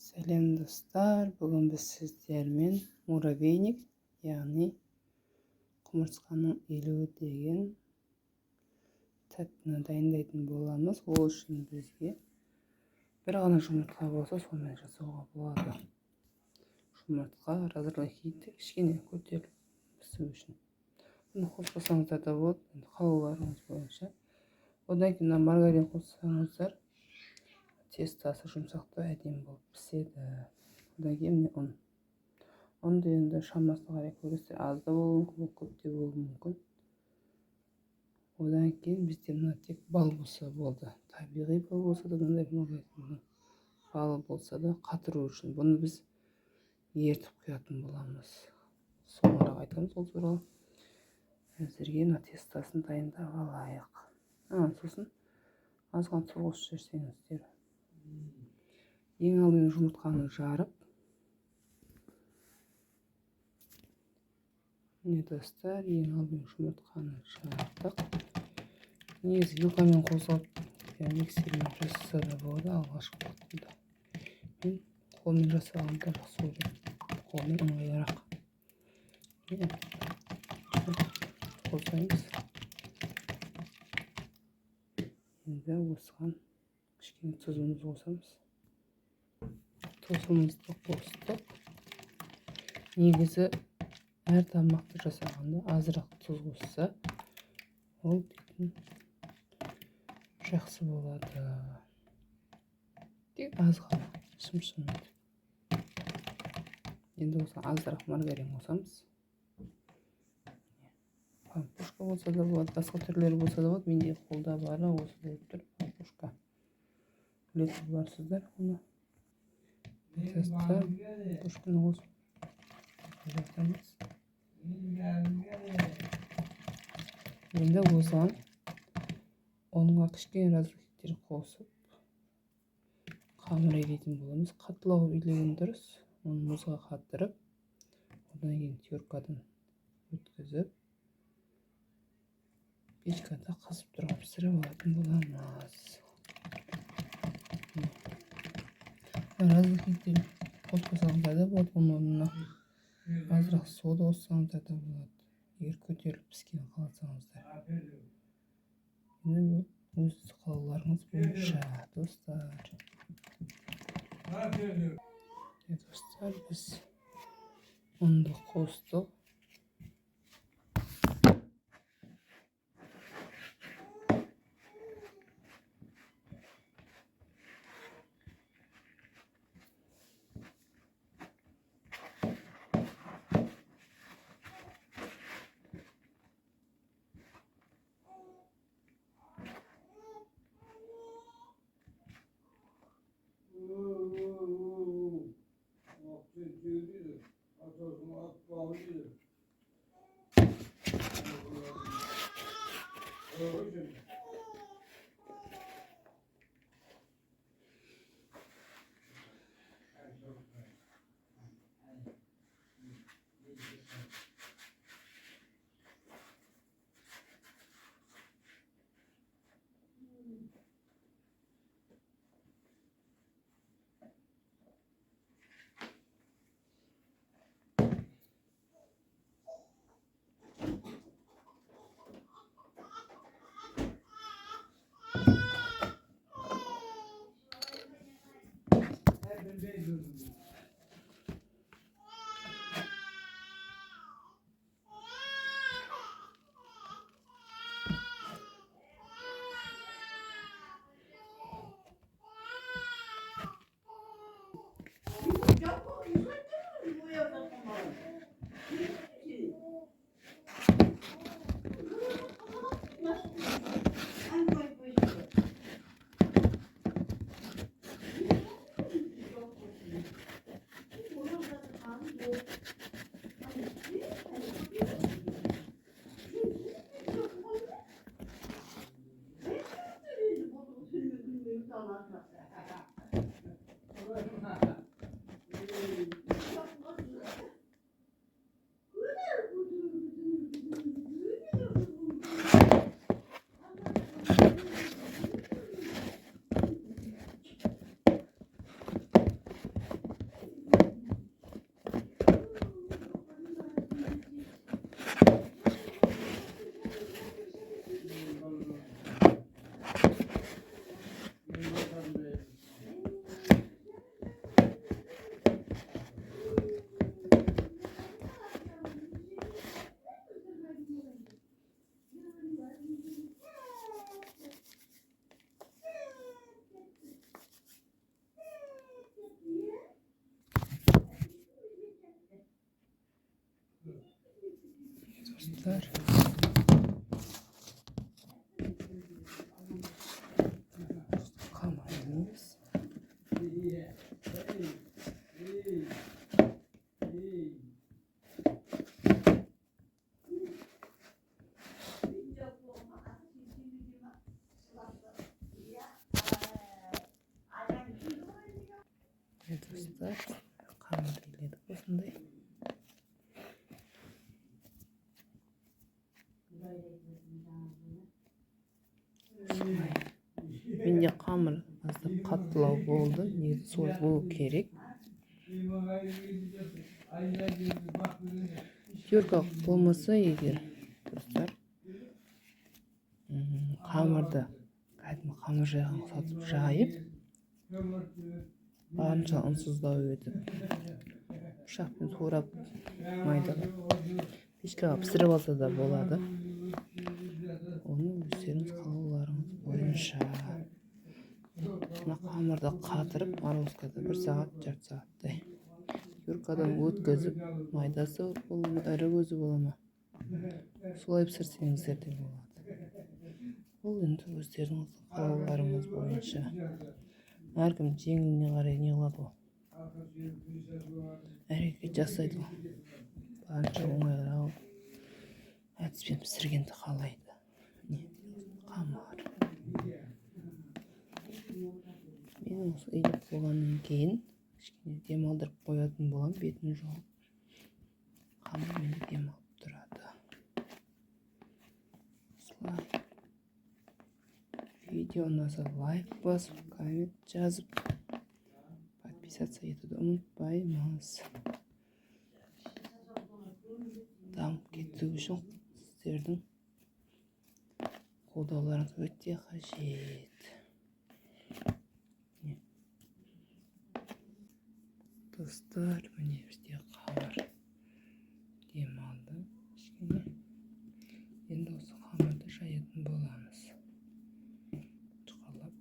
Сәлем, достар! Бүгін біз сіздермен муравейник, яғни құмырсқаның илеуі деген тәттіні дайындайтын боламыз. Ол үшін бізге бір ғана жұмыртқа болса, сонымен жасауға болады. Жұмыртқа, разрыхлитель кішкене көтеріліп пісу үшін. Бұны қоспасаңыздар да болады, енді қалауларыңыз бойынша. Одан кейін мына маргарин қоссаңыздар, тестасы жұмсақтау, әдемі болып піседі. Одан кейін міне ұн. Ұнды енді шамасына қарай көресіздер, аз да болуы мүмкін, көп те болуы мүмкін. Одан кейін бізде мына тек бал болса болды. Табиғи бал болса да, мынандай магазиннің балы болса да, қатыру үшін. Бұны біз ертіп құятын боламыз. Соңырақ айтамыз ол туралы. Әзірге мына тестасын дайындап алайық. Сосын азғана тұз қосып жіберсеңіздер. Ең алдымен жұмыртқаны жарып, міне, достар, ең алдымен жұмыртқаны жардық. Негізі вилкамен қозғап, миксермен жасаса да болады алғашқы уақытында. Мен қолмен жасағанды жақсы көремін. Қолмен ыңғайлырақ. Міне, қозғаймыз. Енді осыған кішкене тұзымызды қосамыз. Тұзымызды қостық. Негізі әр тамақты жасағанда азырақ тұз қосса, ол дейтін жақсы болады. Тек аз ғана, шым-шым етіп. Енді осыған азырақ маргарин қосамыз. Пампушка болса да болады, басқа түрлері болса да болады. Менде қолда бары осы болып тұр, пампушка. Білетін боларсыздар оны. Достар, пампушканы қосып жатырмыз. Енді осыған ұнға кішкене разрыхлитель қосып қамыр илейтін боламыз. Қаттылау илеген дұрыс. Оны мұзға қатырып, одан кейін теркадан өткізіп, печкада қызып тұрған пісіріп алатын боламыз. Разрыхлитель қоспасаңыздар да болады, оның орнына азырақ сода қоссаңыздар да болады, егер көтеріліп піскенін қаласаңыздар. Енді өз қалауларыңыз бойынша, достар. Достар, біз ұнды қостық. Достар, қамыр илейміз. Міне, достар, қамыр иледік осындай. Осылай. Менде қамыр аздап қаттылау болды, негізі солай болу керек. Терка болмаса егер, достар, қамырды кәдімгі қамыр жайған ұқсатып жайып, барынша ұнсыздау етіп, пышақпен турап, майдалап, печкаға пісіріп алса да болады. Оны өздеріңіз қалауларыңыз бойынша. Мына қамырды қатырып, морозкада бір сағат, жарты сағаттай теркадан өткізіп, майдасы бола ма, ірі көзі бола ма, солай пісірсеңіздер де болады. Бұл енді өздеріңіздің қалауларыңыз бойынша. Әркім жеңіліне қарай не қылады ғой, әрекет жасайды ғой. Барынша оңайырақ әдіспен пісіргенді қалайды. Міне, қамыр. Мен осы илеп болғаннан кейін кішкене демалдырып қоятын боламын, бетін жуып. Қамыр менде демалып тұрады. Осылай. Видео ұнаса, лайк басып, коммент жазып, подписаться етуді ұмытпаймыз. Дамып кету үшін сіздердің қолдауларыңыз өте қажет. Міне. Достар, міне, бізде қамыр демалды кішкене. Енді осы қамырды жаятын боламыз. Жұқалап.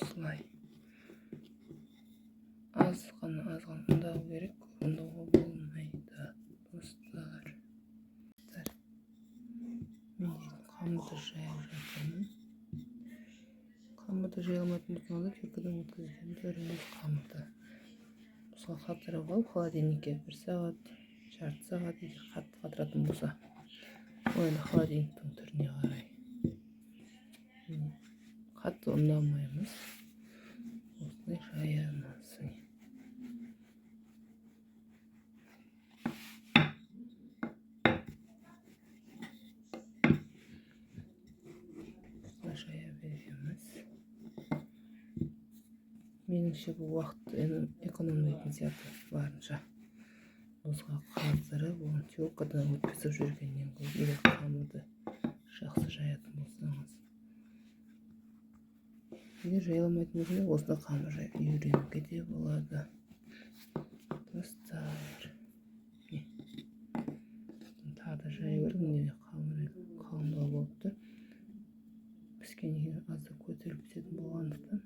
Осылай. Аз ғана, аз ғана ұндау керек, көп ұндауға болмайды, достар. Достар, мен қамырды жайып жатырмын. Қамырды жая алмайтын болсаңыздар, теркадан өткізген дұрыс қамырды. Осыға қатырып алып, холодильникке бір сағат, жарты сағат, егер қатты қатыратын болса. Ол енді холодильниктің түріне қарай. Міне, қатты ұндамаймыз. Осылай жаямыз. Осылай жая береміз. Меніңше, бұл уақытты экономдайтын сияқты барынша. Мұзға қатырып, оны теркадан өткізіп жүргеннен гөрі, егер қамырды жақсы жаятын болсаңыз. Егер жая алмайтын болсаңыз, осында қамыр жайып үйренуге де болады. Достар, міне, тағы да жая керек. Міне, қамыр қалыңдау болып тұр. Піскеннен кейін аздап көтеріліп пісетін болғандықтан,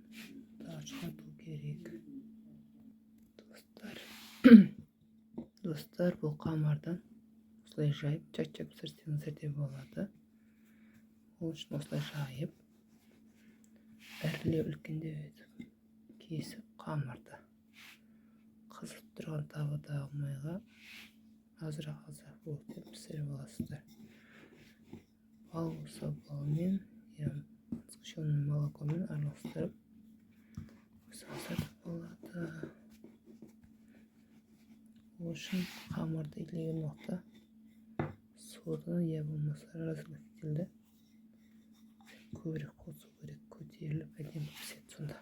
тағы шығарту керек. Достар, достар, бұл қамырдан осылай жайып, чак-чак пісірсеңіздер де болады. Ол үшін осылай жайып, ірілеу, үлкендеу етіп кесіп, қамырды қызып тұрған табадағы майға азырақ азырақ өртеп пісіріп аласыздар. Бал болса, балмен, я сгущенное молокомен араластырып қойсаңыздар да болады. Ол үшін қамырды илеген уақытта соданы я болмаса разрыхлительді көбірек қосу керек, көтеріліп әдемі піседі сонда.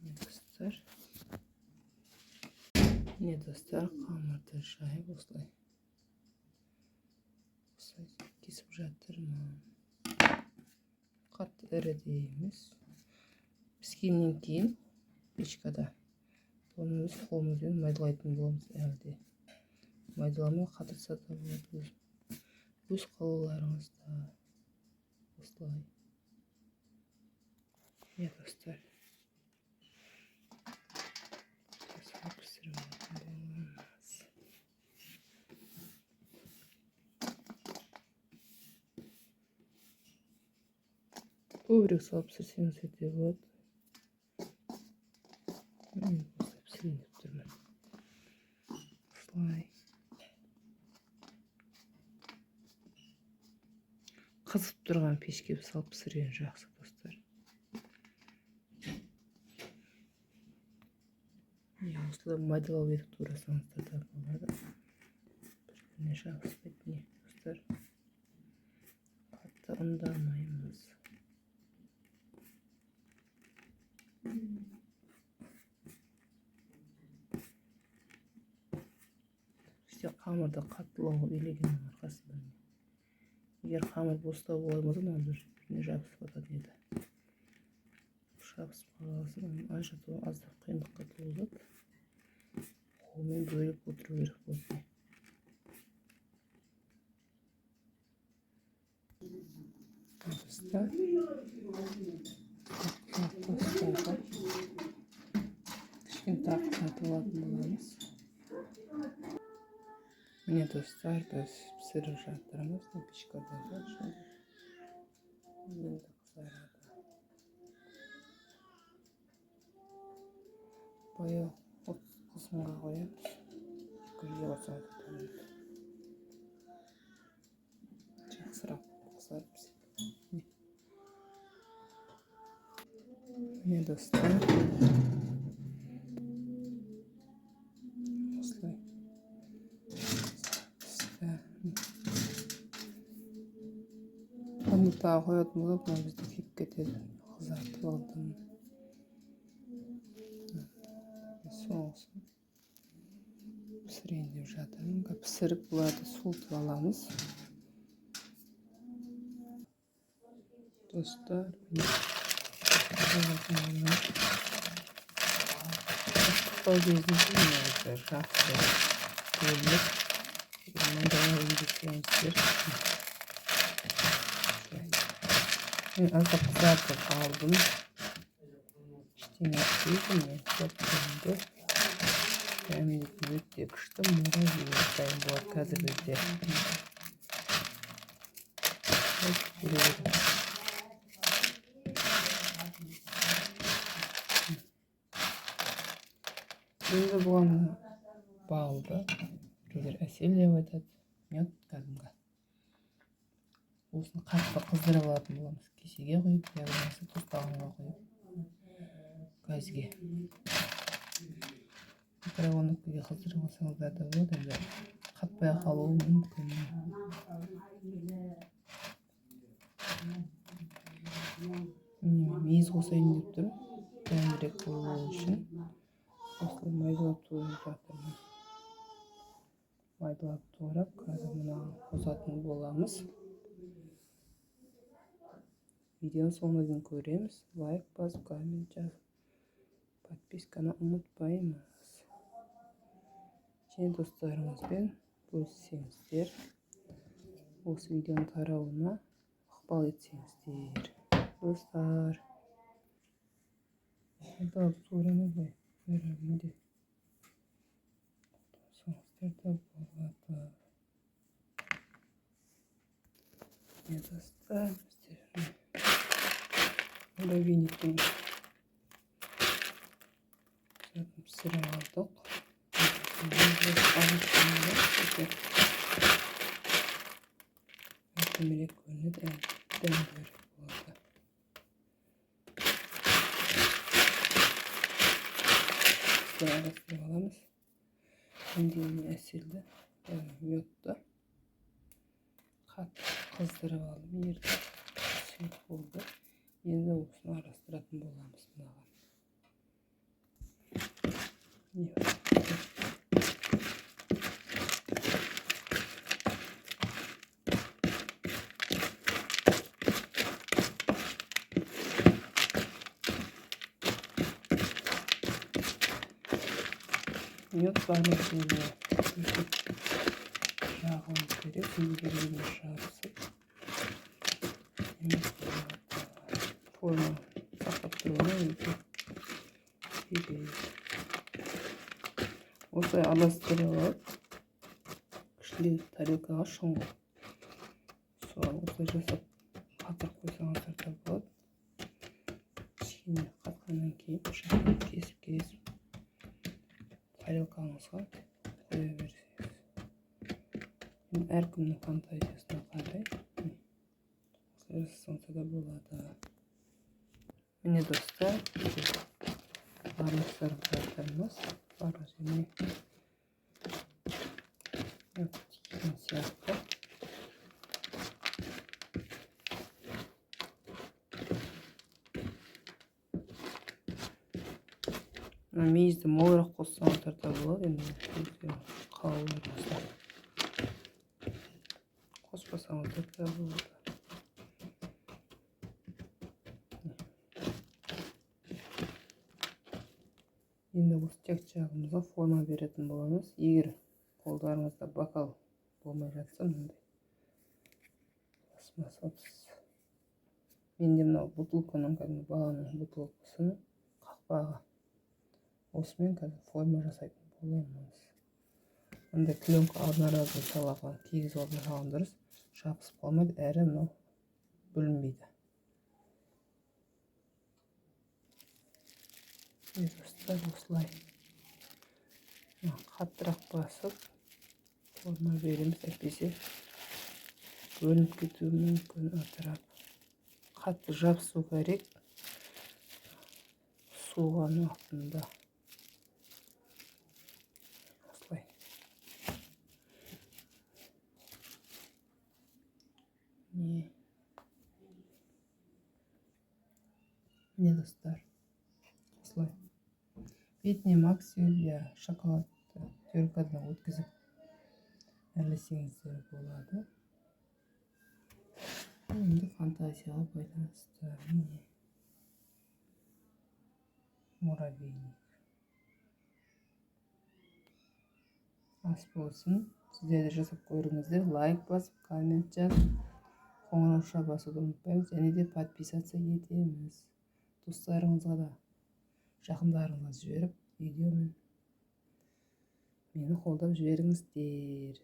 Міне, достар, міне, достар, қамырды жайып, осылай осылай кесіп жатырмын. Қатты ірі де емес. Піскеннен кейін печкада оны өз қолымызбен майдалайтын боламыз. Әлі де майдаламай қатырса да болады, өз қалауларыңызда. Осылай. Міне, достар, салып пісіріп алатын боламыз. Көбірек салып пісірсеңіздер де болады. Мен осылай пісірейін деп тұрмын. Осылай. Қызып тұрған пешке салып пісірген жақсы, достар. Міне, осылай майдалау етіп турасаңыздар да болады. Бір-біріне жабыспайды. Міне, достар, қатты ұндамаймыз. Бізде қамырды қаттылау қылып илегеннің арқасында, егер қамыр бостау болған болса, мына бір-біріне жабысып жататын еді. Жабысып қалған соң оны ажырату аздап қиындыққа туғызады. Қолмен бөліп отыру керек болады. Достар, кішкене тағы қызартып алатын боламыз. Міне, достар, біз пісіріп жатырмыз. Печкада енді қызарады. Баяу от қызғынға қоямыз. 200-ге қойсаңыз да болады. Жақсырақ қызарып піседі. Міне, достар, осылай пісті. Оны тағы қоятын болсақ, мына бізде күйіп кетеді. Қызартып алдым. Соңғысын пісірейін деп жатырмын. Пісіріп бұларды суытып аламыз. Достар, міне, ыстықтау кезінде жақсы бөлініп, мындай өңдесеңіздер. Мен аздап қызартып алдым. Ештеңе етпейді, міне, тәтті. Дәмі өте күшті, муравьиник дайын болады қазір бізде. Жүре береміз. Енді бұған балды, біреулер әсел деп айтады, мед кәдімгі. Осыны қатты қыздырып алатын боламыз. Кесеге құйып, я болмаса тостағанға құйып, газге. Микроволновкаға қыздырып алсаңыздар да болады, енді қатпай қалуы мүмкін. Міне, мейіз қосайын деп тұрмын, дәмдірек болу үшін. Осылай майдалап турап жатырмын. Майдалап турап, қазір мынаны қосатын боламыз. Видеоның соңына дейін көреміз. Лайк басып, коммент жазып, подписканы ұмытпаймыз. Және достарыңызбен бөліссеңіздер, осы видеоның тарауына ықпал етсеңіздер. Достар, майдалап турамай былай бәрінде қолдансаңыздар да болады. Міне, достар, біздер муравейниктің затын пісіріп алдық. Әдемірек көрінеді, дәмдірек болады. Осылай араластырып аламыз. Енді әселді, яғни медті қатты қыздырып алдым, ерітіп сұйық болды. Енді осыны араластыратын боламыз мынаған. Міне, мед барлық жеріне жағылу керек, бір-біріне жабысып. Форма сақтап тұру Араластыруына өте керек. Осылай араластырып алып, кішілеу тарелкаға шұңғыл. Соған осылай жасап қатырып қойсаңыздар да болады. Кішкене қатқаннан кейін пышақпен кесіп-кесіп тарелкаңызға қоя берсеңіз. Енді әркімнің фантазиясына қарай осылай жасасаңыздар да болады. Міне достар, араластырып жатырмыз. Барлық жеріне тиген сияқты. Мына мейізді молырақ қоссаңыздар да болады, енді өздеріңіз қалауларыңызда. Қоспасаңыздар да болады. Енді осы чак-чагымызға форма беретін боламыз. Егер қолдарыңызда бокал болмай жатса, мынандай пластмасс ыдыс. Менде мынау бутылканың, кәдімгі баланың бутылкасының қақпағы. Осымен қазір форма жасайтын боламыз. Мындай пленка одноразовый салаға кигізіп алып жасаған дұрыс, жабысып қалмайды, әрі мынау бүлінбейді. Достар, осылай қаттырақ басып форма береміз, әйтпесе бөлініп кетуі мүмкін. Ыдырап қатты жабысу керек суған уақытында. Осылай. Міне достар, осылай бетіне максил я шоколадты теркадан өткізіп әрлесеңіздер болады. Енді фантазияға байланысты. Міне муравейник. Ас болсын. Сіздер де жасап көріңіздер. Лайк басып, коммент жазып, қоңырауша басуды ұмытпаймыз. Және де подписаться етеміз. Достарыңызға да, жақындарыңызға жіберіп, видеомен мені қолдап жіберіңіздер.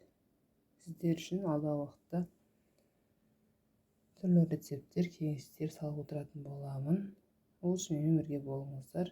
Сіздер үшін алдағы уақытта түрлі рецепттер, кеңестер салып отыратын боламын. Ол үшін менімен бірге болыңыздар.